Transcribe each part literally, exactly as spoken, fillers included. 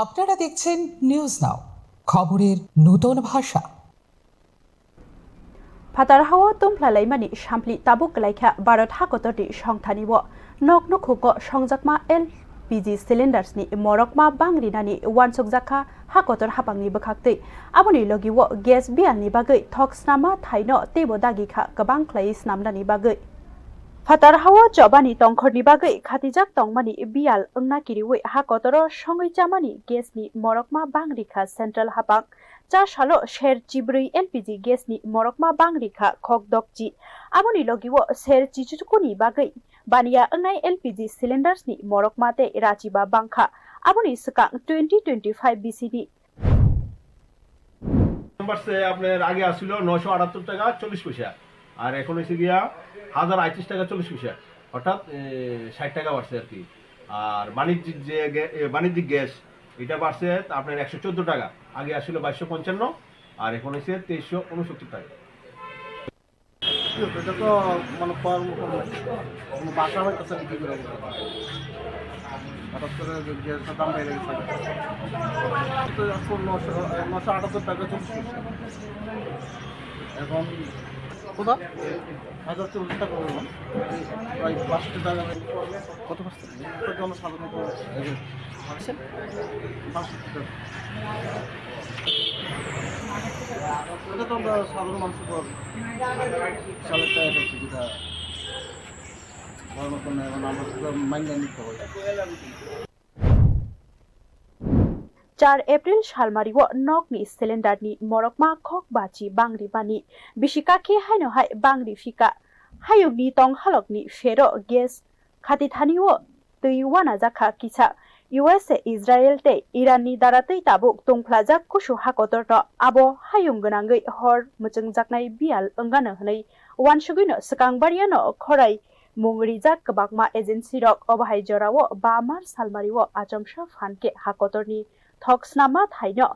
আপনারা দেখছেন news now, খবরের নতুন ভাষা। Phatar hao tungphla laimani sampli tabuk kwlaikha Bharat hakotorni songthani o. Nok nukhuko songjakma L P G cylinders ni morokma bangrinani uansukjakha hakotor hapangni bwkhaktwi. Aboni logi o gas bial ni bagwi thok snama thaino teibo dagikha kwbang khlaiwi snamnani bagwi. Phatar hao chobani tongkhorni bagwi khatijak tongmani bial wngna kiriwi hakotoro songwi chamani gas ni morokma bangrikha central hapang. Cha salo ser chibrwi L P G gas ni morokma bangrikha khok dokchi. Aboni logi o ser chichukuni bagwi baniya wngnai L P G cylinders ni morokma tei rachiba bangkha. Aboni swkang twenty twenty-five bisini বাড়ছে, আপনার আগে আসছিল নয়শো আটাত্তর টাকা চল্লিশ পয়সা, আর এখন হয়েছে গিয়া হাজার আটত্রিশ টাকা চল্লিশ পয়সা, অর্থাৎ এ, ষাট টাকা বাড়ছে আর কি। আর বাণিজ্যিক যে গ্যা- এ, বাণিজ্যিক গ্যাস, এটা বাড়ছে আপনার একশো চোদ্দ টাকা, আগে আসছিল বাইশশো পঞ্চান্ন, আর এখন হয়েছে তেইশশো উনসত্তর টাকা। কি হতো? এটা তো মানে পাওয়ার মতো নয়। কোনো বাসা হয়তো স্যার কি করে বলতে পারে? হঠাৎ করে যে গ্যাসের দাম বেড়ে গেছে। তো এখন নশো, নশো আটাত্তর টাকা চলছে। এখন কোথা? হাজার চল্লিশ টাকা হলো। প্রায় পাঁচশো টাকা। কত পার্সেন্ট? এটা জনসাধারণ তো পাঁচশো টাকা। এটা তো আমরা সাধারণ মানুষের উপর চালের টাকা এটা কিছুটা বড় মতন এখন আমরা তো মাইনে নিতে হবে। Char April salmario nokni cylinder ni morokma khok bachi bangri mani. Bisi kakhe haino hai bangri phika. Hayungni tong halokni fero gas khati thani o twi wanajakha kisa. U S A, Israel tei Iran ni daratwi tabuk tungphlajak kusu hakotorno abo hayung gwnangwi hor mwchwngjaknai bial wngano hwnwi uansugwino swkang bariano khorai mung rijak kwbangma agency rok. Obo hai jorao ba mar salmario achomsa phan khe hakotorni thok snama thaino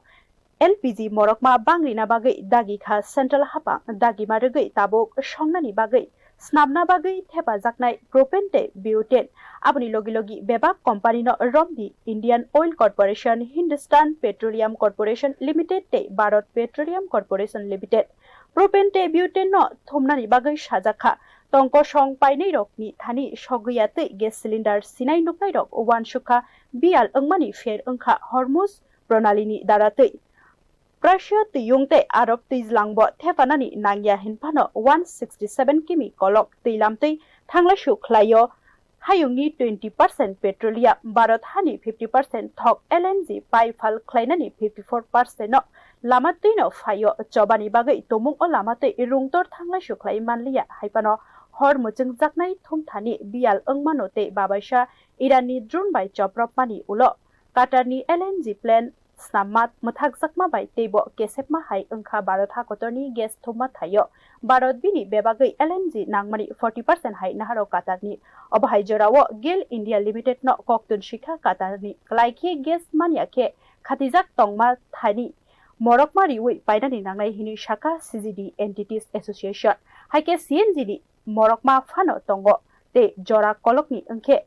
L P G morokma bangrina bagwi dagikha central hapang dagima rwgwi tabuk songnani bagwi snamna bagwi thepajaknai propane tei butane. Aboni logi logi bebak company no romdi Indian Oil Corporation, Hindustan Petroleum Corporation Limited tei Bharat Petroleum Corporation Limited. Propane tei butane no thumnani bagwi sajakha. Tongkosong painai rokni thani sogwi ya tei gas cylinder sinai nuknai rok uansukha bial wngmani pher wngkha Hormuz Pranali ni daratwi. Persia twiyung tei Arab twijlangbo thepanani nangya hinphano one sixty seven kimi kolok twilamtwi thanglaisu khlaio. Hayungni twenty percent petroleum, Bharat hani fifty percent thok L N G pipe phal khlainani fifty four percent no lama twino phaio. Chobani bagwi tumung o lama twi rungtor thanglaisu khlai manliya, haiphano hor mwchwngjaknai thumthani bial wngmano tei babaisa Iranni drone bai chopropmani ulo Qatarni L N G plant snamma mwthakjakma bai teibo kesepma hai wngkha Bharat hakotorni gas thumma thaio. Bharat bini bebagwi L N G nangmani forty percent hai naharo Qatarni. Obo hai jorao Gel India Limited no koktun sikha Qatarni. Kwlai khe gas manya khe khatijak tongma thani morokma riwi painani nangnai hinwi sakha C G D Entities Association. Hai khe C N G ni morokma phano tongo tei jora kolokni wngkhe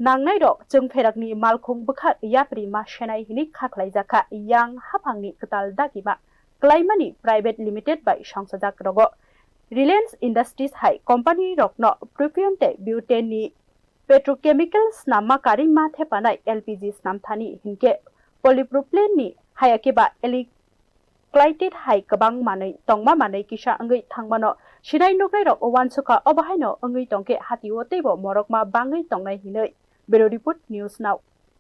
nangnai rok chwngpherakni malkhung bwkhak yapri ma senai hinwi kha khlaijakha. Yang haphangni kwtal dagima klaimani private limited bai songsajak rogo. Reliance Industries hai company rokno propane tei butane ni petrochemical snamma karwi ma thepanai L P G snamthani hinkhe polypropylene ni hayakhe ba eli- Claited hai kwbang manwi tongma manwi kisa wngwi thangmano sinai nuknai rok uansukha. Obo haino wngwi tongkhe hatio teibo morokma bangwi tongnai hinwi. Bureau Report, News Now.